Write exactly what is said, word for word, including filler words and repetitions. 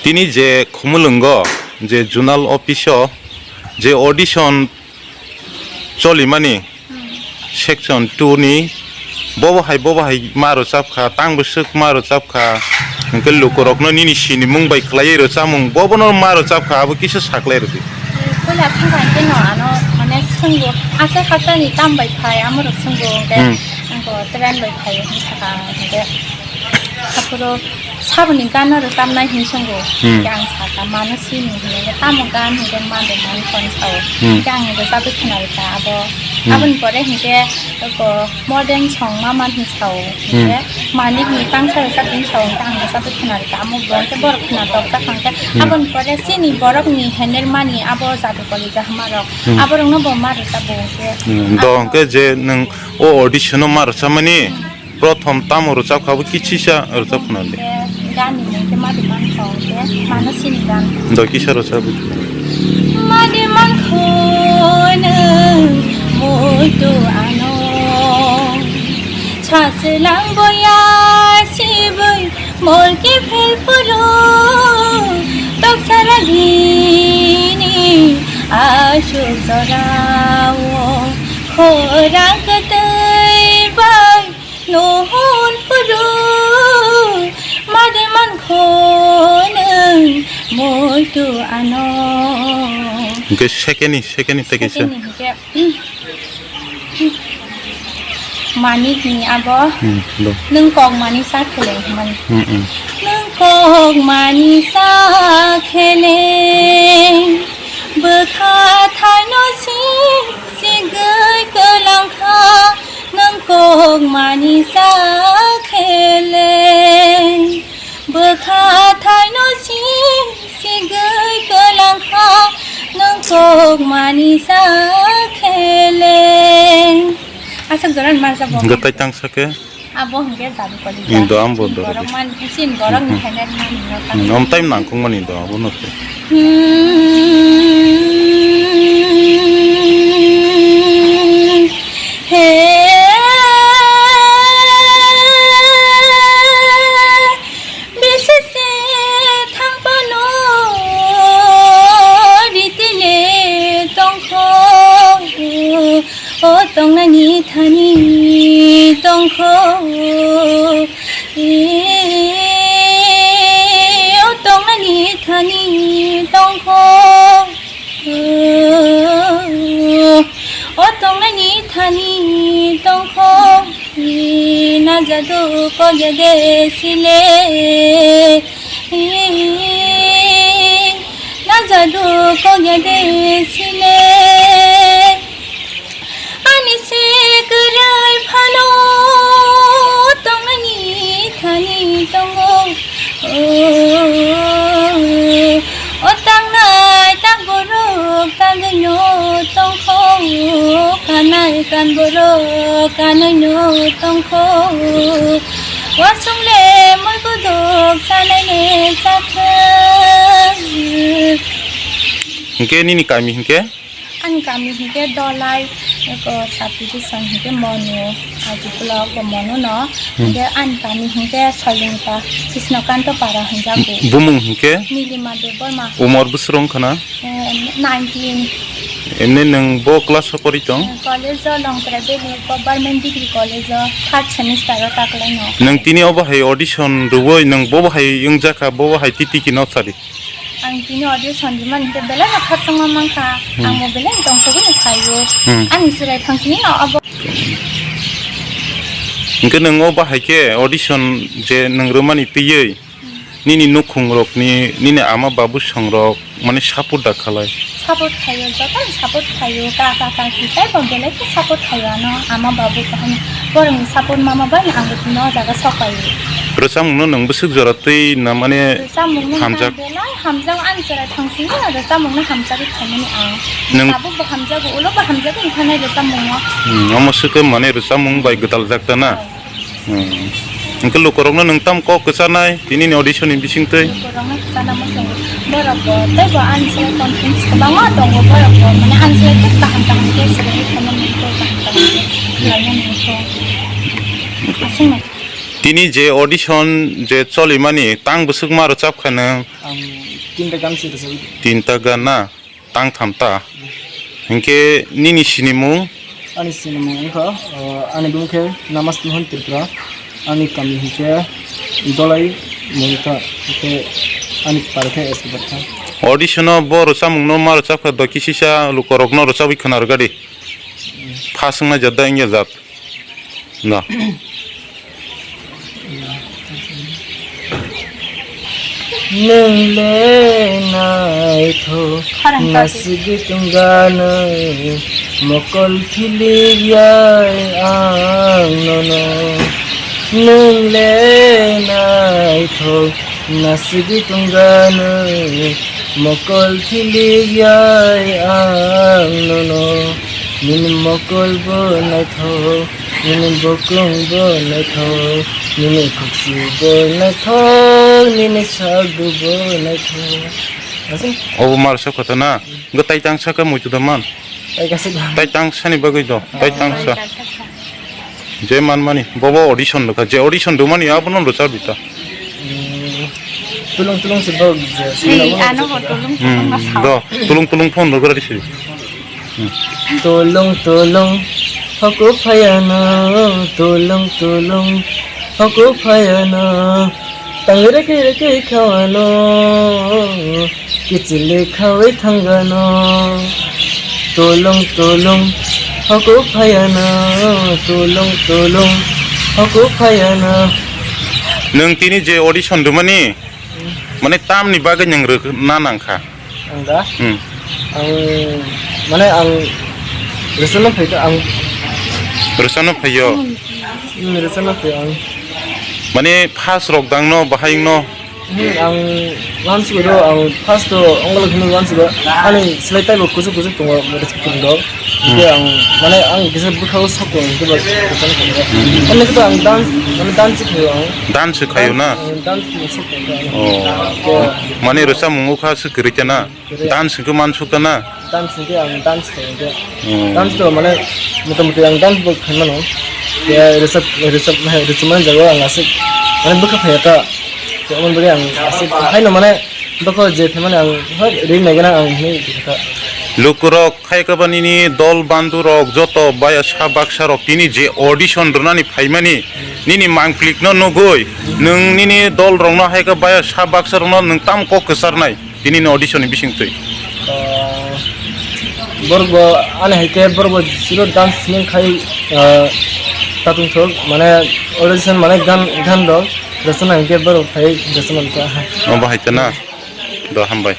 Tini je Khumulwngo je zonal office o je audition cholimani section two ni bobo hai bobo hai ma rwchapkha, tang bwswk ma rwchapkha, hwnkhe lukurokno nini sinimung bai khlaiwi rwchamung bobono ma rwchapkha, abo kisa saklai rwdi. Puila thangkha hwnkhe no ano mane swngo, aswk hakchani tam bai phai, amorok swngo hwnkhe Hmm. Nangkhe train bai phai hwnwi sakha hwnkhe. Aphuru saboni gano rwchapnai hwnwi swngo. Hmm. Hwnkhe ang sakha, mano sini hwnwi, hwnkhe tamo gan hwnkhe ma de man phone sao. Hmm. Hwnkhe ang rwchapwi khwnarikha abo. Hmm. Aboni pore hwnkhe eko modern song ma man hwnwi sao. Hmm. Hwnkhe manik ni tangsa rwchapdi hwnwi sao, hwnkhe ang rwchapwi khwnarikha. Amo bo hwnkhe borok khwnatok jakha hwnkhe. Hmm. Aboni pore chini borok ni hener mani abo jadu koli jahma rok. Hmm. Aborokno bo ma rwchapbo hwnkhe. Hmm. Do hwnkhe je nwng o audition o ma rwchapmani? Hmm. Prothom tamo rwchapkha bo kichisa rwchap khna di. Gan ni mung khe Madi Mankho hwnkhe, mano sini gan. Do kisa rwchap. Madi Mankho nwng muitu ano. Sa swlang boya sibui mol kiphil phuru. Toksa ragini asuk jorao khorang kwtwi bai. Nohor phuru Madi Mankho nwng muitu ano. Hwnkhe second ni, second ni tei kaisa. Second ni hwnkhe, manik ni abo. Hmm, do. Nwng kok mani sa khele hwnmani. Hmm, hmm. Nwng kok mani sa khele bwkha thaino si sigwi kwlangkha. Nwng kok mani sa khele, bwkha thaino si sigwi kwlangkha, nwng kok mani sa khele. Aswk jora ni mansa bo. Gwtai tang sa khe? Abo hwnkhe jadu koli. Indo ambo do. Borok man, sin borok ni hener man no tang. Hmm, om time nangkukmani do, abono. Hmm. He, bisi se thang phano ritile tongkho, o tongnani thani tongkho, e, o tongnani thani tongkho. O tongnani thani tongkho, na jadu kok ya de sile, na jadu kok ya de sile. Ani se kwrwi phano tongnani thani tongo. O, o tangnai tang borok tangwino tongkho, kanai kan borok kanaino tongkho. Wasung le moi kodok sanai le sakha. Hingke nini kami hingke? Ani kami hingke Dolai, eko subdivision hingke Monu, Aji block bo Monu no. Hmm. Hingke ani kami hingke Soilingta, Krishnakanta Para hinjago. Bumung hingke? Nilima Debbarma. Umor bwswrwng khana? Eh, nineteen. Emne nwng bo class o pori tong? Eh, college o Longtrai Valley Government Degree College o third semester o taklaino. Nwng tini obo hai audition rwui nwng bobo hai wngjakha, bobo hai titiki no sadi? Ang tini audition rimani hingke belai no khakchangma mankha. Hmm. Ang bo belai no tongthogwi no phaio. Hmm. Ani chwrai phangsini no abo. Hingke nwng o bahai khe audition je nwng rwmani twiwi, hmm, nini nukhung rokni, nini ama babu song rok mane support da khalai? Support khaio, jotono support khaio, kaka kaki teibo belai khe support khaio ano, ama babu kaham borokni support mama bai ang bo tini o jaga sok paio. Rwchapmungno nwng bwswk jora twi na mane rwchapmungno hamjak? Belai hamjak, ani chwrai phangsini rwchapmungno hamjagwi phaimani ang. Nwng tabukbo hamjago, ulobo hamjago wngkha nai rwchapmungno. Hmm, omo swkhe mane rwchapmung bai gwdaljak ta na? Oh. Hmm. Hwnkhe lukurokno nwng tamo kok kwchanai tinini audition ni bisingtwi? Lukurokno kwchana muchungo. Borokbo teibo ani se confidence kwbangma tongo, borokbo mane ani se kaham kaham khe swrwngwi phaimani, kaham kaham khe khlaimani. Aswkno. Tini je audition je cholimani, tang bwswk ma rwchap kha nwng? Ang tinta gan se rwchapwi tongo. Tinta gan na? Tang tham ta? Hinkhe nini sinimung? Ani sinimung wngkha, uh, ani bumung khe Namas Mohan Tripura, ani kami hinkhe Dolai Mungta, hinkhe ani para khe S K Batha. Audition o bo rwchapmung no ma rwchap kha, do kisisa lukorok no rwchapwi khwna rwgadi. First wngna jat da wngya jat? Na. Nwng le naithok nasigi tongganw, mokol philik yai ang nono. Nwng le naithok nasigi tongganw, mokol philik yai ang nono. Nini mokol bo naithok, nini bokong bo naithok, nini khuksu bo naithok, nini sagdu bo naithok. Aswk. Obo mar sa kotha na? Gw tai tang sa khe muitu da man? Tai kaisa da. Tai tang sani bagwi do, tai tang sa. Je manmani, bobo audition rwkha, je audition rwmani abono rwchap di ta. Hmm, tulung tulung se bo je. Ei, ano bo tulung tulung ma sao. Hmm, do, tulung tulung phone rwgra di se. Hmm. Tulung tulung hoku phayano, tulung tulung hoku phayano, tangwi rwkhe rwkhe khawano. Kichili khawi thangano, tulung tulung hoku phayano, tulung tulung hoku phayano. Nwng tini je audition rwmani, mane tamni bagwi nwng rwna nangkha? Ang da? Hmm. Ang, mane ang rwchapna phaikha ang. Rwchapna phaiyo? Hmm, rwchapna phaiyo ang. Mane first rok dangno bahai wngno? Hmm, ang uansugo do, ang first o ongolog hinwi uansugo. Ani slai taibo kuchuk kuchuk tongo, respect tongo. Hingke ang, mane, ang kisa bwkhao sok tongo, hingke ba kwchang tongo. Hmm. Ani khe to ang dance, mane, dance khaio ang. Dance khaio na? Ang dance no sok tongo ang. Oh. Hingke mane rwchapmung wngkha se kwrwi khe na? Kwrwi. Dance hingke mansuk ta na? Dance hingke ang dance khaio hingke. Hmm. Dance to mane, motamoti ang dance bo khaimano. Ya, rwchap, rwchap, rwchapmani jagao ang aswk, mane, bwkha phaiya ta. Tei aboni bagwi ang aswk haino mane bokho je phaimani ang hoi ring nai gana ang hinwi khe kha. Lukurok khai kha ba nini dol bandurok joto baya sa baksa rok tini je audition rwnani phaimani nini mangplikno nugwi nwng nini dol rokno hai kha baya sa baksa rokno nwng tamo kok kwcharnai tini ni audition ni bisingtwi? Ah, borok bo ani hai khe borok bo siro dance swing khai, ah, tatung thok mane audition mane gan gan rok. Rwchapna hinkhe borok phai rwchapna ta. Obo hai ta na? Do hambai.